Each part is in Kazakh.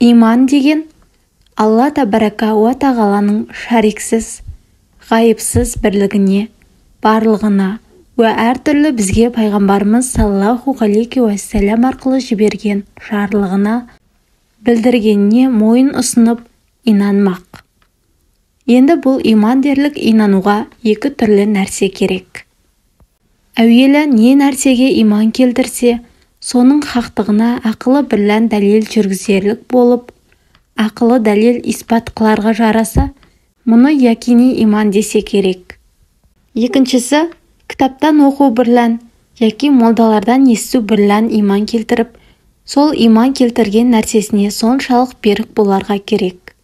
Иман деген Алла табарака уа тағаланың шариксіз, ғайыпсыз бірлігіне, барлығына уә әртүрлі бізге пайғамбарымыз саллаллаху алейхи уассалам арқылы жіберген жарлығына, білдіргеніне мойын ұсынып инанмақ. Енді бұл иман дерлік инануға екі түрлі нәрсе керек. Әуелі не нәрсеге иман келтірсе, соның хақтығына ақылы бірлән дәлел жүргізерлік болып, ақылы дәлел испат қыларға жараса, мұны якини иман десе керек. Екіншісі, кітаптан оқу бірлән, яки молдалардан есту бірлән иман келтіріп, сол иман келтірген нәрсесіне соншалық берік боларға керек.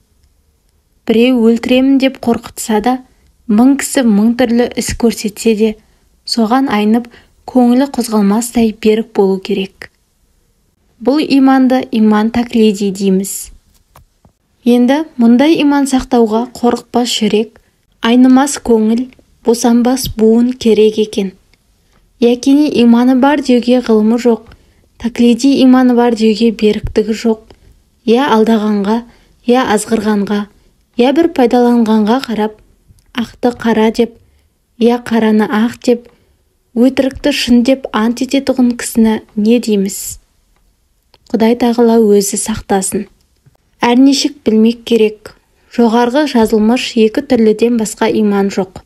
Біреу өлтіремін деп қорқытса да, мың кісі мың түрлі іс көрсетсе де, соған айнып, көңілі қозғалмастай берік болу керек. Бұл иманды иман таклиди дейміз. Енді мұндай иман сақтауға қорықпас жүрек, айнымас көңіл, босанбас буын керек екен. Якини иманы бар деуге ғылымы жоқ, таклиди иманы бар деуге беріктігі жоқ. Я алдағанға, я азғырғанға, я бір пайдаланғанға қарап, ақты қара деп, я қараны ақ деп, өтірікті шын деп ант ететұғын кісіні не дейміз? Құдай тағала өзі сақтасын. Әрнешік білмек керек. Жоғарғы жазылмыш екі түрліден басқа иман жоқ.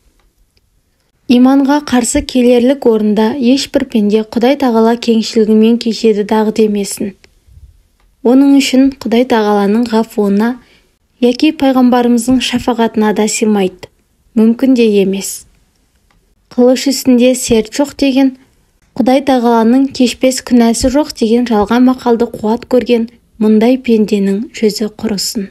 Иманға қарсы келерлік орында ешбір пенде Құдай тағала кеңшілігімен кешеді дағы демесін. Оның үшін Құдай тағаланың ғафуына яки пайғамбарымыздың шафағатына да сыймайды. Мүмкін де емес. Қылыш үстінде серт жоқ деген, Құдай тағаланың кешпес күнәсі жоқ деген жалған мақалды қуат көрген мұндай пенденің жүзі құрысын.